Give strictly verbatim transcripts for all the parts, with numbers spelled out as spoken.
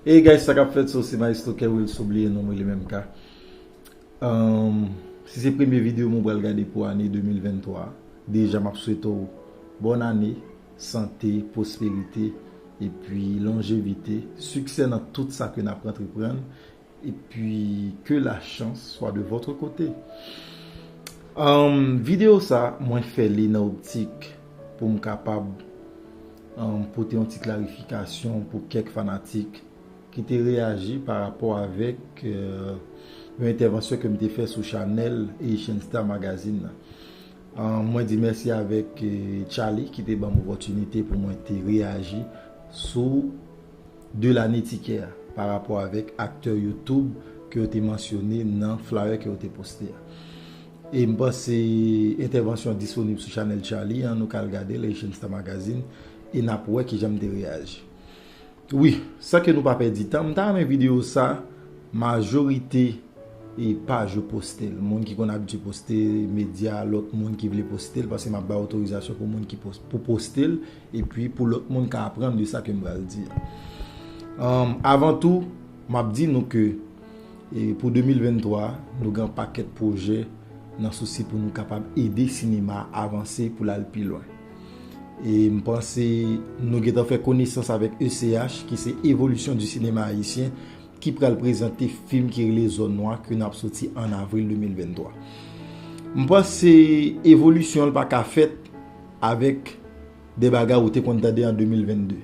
Hey guys, sa k ap fèt? So, se Maestro Kerwil, sou bliye non mwen li menm ka. Um, si se premye videyo mwen pral gade pou ane de mil venntwa, deja m ap swete w bòn ane, sante, pwosperite, epi lonjevite, siksè nan tout sa ke n ap antreprann, epi ke la chance soit de votre côté. Um, videyo sa, mwen fè li nan optik pou m kapab um, pote yon ti klarifikasyon pou kèk fanatik ki te reyaji pa rapò avèk euh, yon entèvansyon ke m te fè sou chanèl Haitian Star Magazine nan. Euh, mwen di mèsi avèk euh, Charlie ki te ban m opòtinite pou mwen te reyaji sou de lane tikè a pa rapò avèk aktè YouTube ke yo te mansyone nan flyer ke yo te poste a. E m panse entèvansyon an disponib sou chanèl Charlie an, nou ka al gade l, Haitian Star Magazine, e n ap wè kijan m te reyaji. Wi, san ke nou pa pèdi tan, m ta renmen videyo sa, majorite e paj yo poste l. Moun ki konn abitye poste medya, lòt moun ki vle poste l, paske m ap bay otorizasyon pou moun ki pos- pou poste l, epi pou lòt moun ka aprann de sa ke m pral di a. Um, avan tou, m ap di nou ke e pou de mil venntwa, nou gen yon pakèt pwojè nan sousi pou nou kapab ede sinema a avanse pou l al pi lwen. E m panse nou gentan fè konesans avèk E C H, ki se Evolisyon di Sinema Ayisyen, ki pral prezante fim ki rele Zòn Nwa ke n ap soti an avril de mil venntwa. M panse evolisyon l pa ka fèt avèk de bagay ou te konn tande an de mil vennde.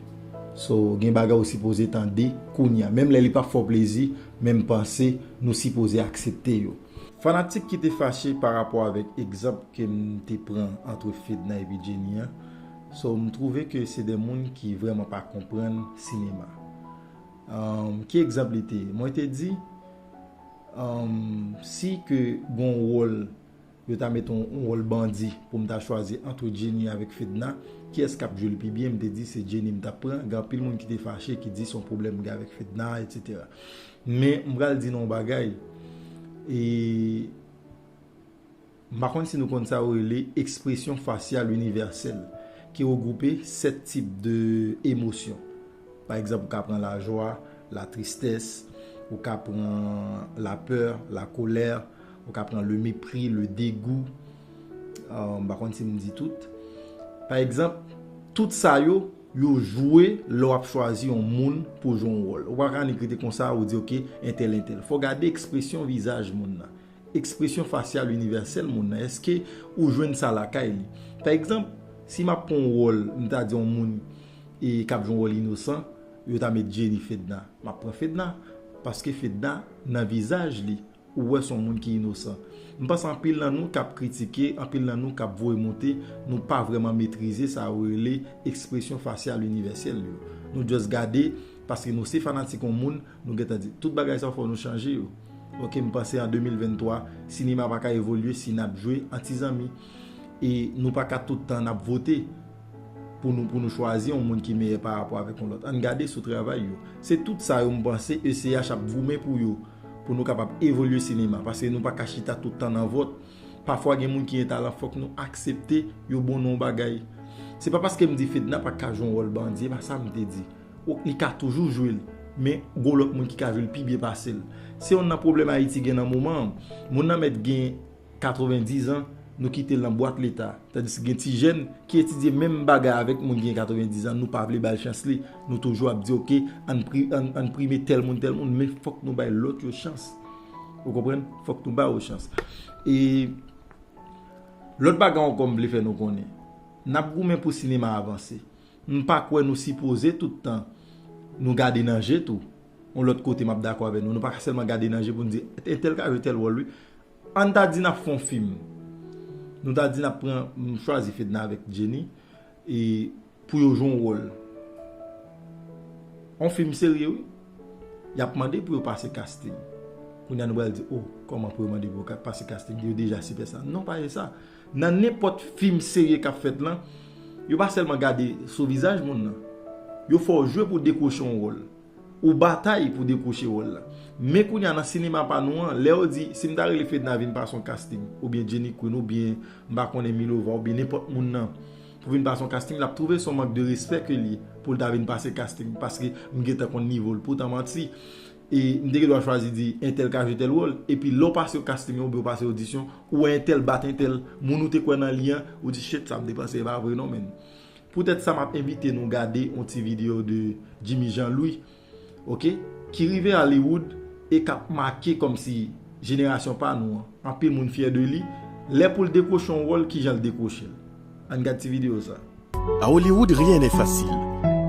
So, gen bagay ou sipoze tande kounye a. Menm lè li p ap fè w plezi, men m panse nou sipoze aksepte yo. Fanatik ki te fache pa rapò avèk egzanp ke m te pran ant Fedna epi Jenny an, so, m twouve ke se de moun ki vrèman pa konprann sinema. Um, ki egzanp li te ye? Mwen te di, um, si ke gon wòl yo ta met yon, yon wòl bandi pou m ta chwazi ant Jenny avèk Fedna, kiyès k ap jwe l pi byen? M te di se Jenny m t ap pran. Gen anpil moun ki te fache, ki di se yon pwoblèm m gen avèk Fedna, etsetera. Men m pral di nou yon bagay, e m pa konn si nou konn sa yo rele ekspresyon fasyal inivèsèl, ki regwoupe sèt tip de emosyon. Pa egzanp, ou ka pran lajwa, latristès, ou ka pran lapè, lakolè, ou ka pran le mépris, le dégoût. Euh, m pa konn si m di tout. Pa egzanp, tout sa yo, yo jwe lè w ap chwazi yon moun pou jwe yon wòl. Ou pa ka annik rete konsa, ou di, "Ok, entèl, entèl." Fò w gade ekspresyon vizaj moun nan. Ekspresyon fasyal inivèsèl moun nan. Èske ou jwenn sa lakay li? Pa egzanp, si m ap pran yon wòl, m ta di yon moun e k ap jwe yon wòl inosan, yo ta met Jenny Fedna. M ap pran Fedna, paske Fedna, nan vizaj li, ou wè se yon moun ki inosan. M panse anpil nan nou k ap kritike, anpil nan nou k ap voye monte, nou pa vrèman metrize sa yo rele ekspresyon fasyal inivèsèl yo. Nou just gade, paske nou se fanatik yon moun, nou gentan di, tout bagay sa yo fò nou chanje yo. Ok, m panse an de mil venntwa, sinema pa ka evolye si n ap jwe an ti zanmi. E nou pa ka tout tan n ap vote pou nou, pou nou chwazi yon moun ki meyè pa rapò avèk yon lòt. Ann gade sou travay yo. Se tout sa yo m panse E C H ap goumen pou yo, pou nou kapab evolye sinema, paske nou pa ka chita tout tan nan vòt. Pafwa gen moun ki gen talan, fòk nou aksepte yo bon nan yon bagay. Se pa paske m di Fedna pa ka jwe yon wòl bandi, e pa sa m te di. Ou, li ka toujou jwe l, men gon lòt moun ki ka jwe l pi byen pase l. Se yonn nan pwoblèm Ayiti gen nan moman an. Moun nan mèt gen katrevendiz an, nou kite l nan bwat leta. Tandis gen ti jèn ki etidye menm bagay avèk moun ki gen katrevendiz an, nou pa vle ba l chans li. Nou toujou ap di, "Ok, ann pri-, ann, ann prime tèl moun, tèl moun," men fòk nou bay lòt yo chans. Ou konprann? Fòk nou ba yo chans. E lòt bagay ankò m vle fè nou konnen. N ap goumen pou sinema a avanse. M pa kwè nou sipoze tout tan nou gade nan je tou. Yon lòt kote m ap dakò avè nou. Nou pa ka sèlman gade nan je pou n di, "Entèl ka jwe tèl wòl wi." Ann ta di n ap fè yon fim. Nou ta di n ap pran, m chwazi Fedna avèk Jenny, e pou yo jwe yon wòl. Yon fim serye, wi. Y ap mande pou yo pase casting. Kounye a nou pral di, "Oh, kòman pou yo mande pou yo ka-, pase casting? Yo deja sipèsta." Non, pa se sa. Nan nenpòt fim serye k ap fèt lan, yo pa sèlman gade sou vizaj moun nan. Yo fè w jwe pou dekwoche yon wòl. Ou batay pou dekwoche wòl la. Men kounye a nan sinema pa nou an, lè yo di, si m ta rele Fedna vin pase yon casting, oubyen Jenny Queen, oubyen m pa konnen Milova, oubyen nenpòt moun nan, pou vin pase yon casting, l ap twouve se yon mank de respè ke l ye pou l ta vin pase casting, paske m gentan konn nivo l. Poutan manti, e m te gen dwa chwazi di entèl ka jwe tèl wòl, epi lè w pase yon casting oubyen w pase odisyon, ou wè entèl bat entèl, moun ou te kwè nan li an, ou di, shit, sa m te panse e pa vre non, menn. Poutèt sa, m ap envite nou gade yon ti videyo de Jimmy Jean Louis, oke, ki rive Hollywood e k ap make kòmsi jenerasyon pa nou an. Anpil moun fyè de li. Lè pou l dekwoche yon wòl, kijan l dekwoche l? Ann gad ti videyo sa. À Hollywood, rien n'est facile.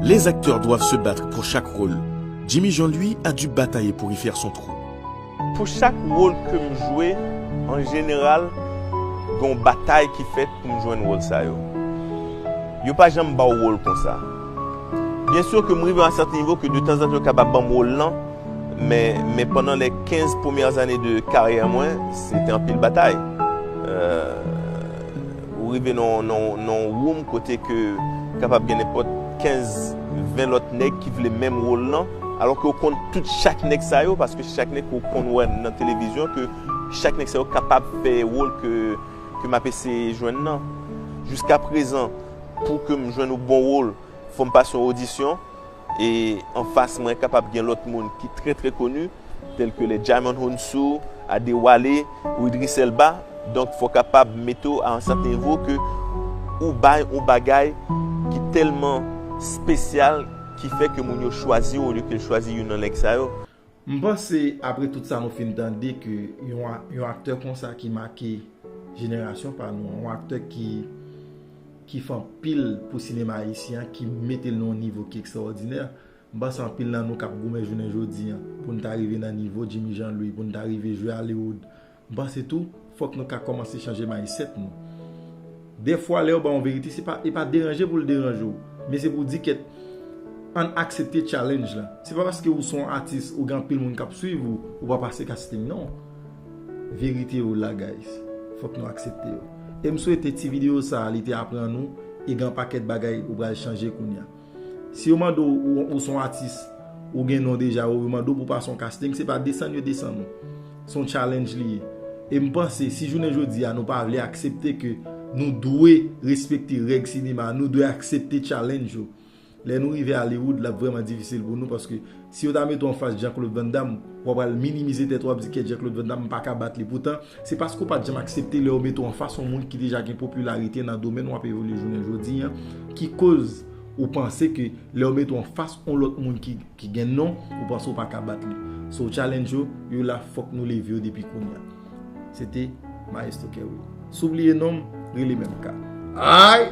Les acteurs doivent se battre pour chaque rôle. Jimmy Jean, lui, a dû batailler pour y faire son trou. Pou chak wòl ke m jwe, an jeneral, gen yon batay ki fèt pou m jwenn wòl sa yo. Yo pa janm ba w wòl konsa. Byen si ke m rive a yon sèten nivo ke detanzantan yo kapab ban m wòl lan, men, men pandan lè kenz premyè zane de karyè mwen, se te anpil batay. Euh, ou rive nan, nan, nan yon woum kote ke kapab gen nenpòt kenz, ven lòt nèg ki vle menm wòl lan, alò ke ou konn tout chak nèg sa yo, paske chak nèg ke ou konn wè nan televizyon, ke chak nèg sa yo kapab fè wòl ke, ke m ap eseye jwenn nan. Jiska prezan, pou ke m jwenn yon bon wòl, fò m pase yon odisyon, e anfas mwen kapab gen lòt moun ki trè, trè koni, tèl ke les Djimon Hounsou, Adewale, ou Idris Elba. Donk, fò w kapab mete w a yon sèten nivo ke ou bay yon bagay ki tèlman espesyal, ki fè ke moun yo chwazi w olye ke l chwazi youn nan nèg sa yo. M panse, apre tout sa nou fin tande, ke yon, a- yon aktè konsa ki make jenerasyon pa nou an, yon aktè ki, ki fè anpil pou sinema ayisyen an, ki mete l nan yon nivo ki ekstraòdinè, m panse anpil nan nou k ap goumen jounen jodi an, pou n ta rive nan nivo Jimmy Jean Louis, pou n ta rive jwe Hollywood, m panse tou, fòk nou ka kòmanse chanje mindset nou. Dèfwa, lè yo ba w yon verite, se pa, e pa deranje pou l deranje w, men se pou w di kèt, ann aksepte challenge la. Se pa paske ou se yon atis, ou gen anpil moun k ap swiv ou, ou pa pase casting, non. Verite yo la, guys. Fòk nou aksepte yo. E m swete ti videyo sa a, li te aprann ou, e gen yon pakèt bagay ou pral chanje kounye a. Si yo mande w, ou, ou se yon atis, ou gen non deja, yo mande w pou w pase yon casting, se pa desann yo desann ou. Se yon challenge li ye. E m panse, si jounen jodi a, nou pa vle aksepte ke nou dwe respekte règ sinema, nou dwe aksepte challenge yo, lè nou rive Hollywood, l ap vrèman difisil pou nou, paske si yo ta mete w anfas Jean-Claude Van Damme, w ap pral minimize tèt ou, w ap di, kèt, Jean-Claude Van Damme, m pa ka bat li. Poutan, se paske w pa t janm aksepte lè yo mete w anfas yon moun ki deja gen popilarite nan domèn w ap evolye jounen jodi an, ki koz ou panse ke lè yo mete w anfas yon lòt moun ki, ki gen non, ou panse w pa ka bat li. So, challenge yo, yo la, fòk nou leve yo depi kounye a. Se te Maestro Kerry. Si w bliye non m, rele menm ka. Ay!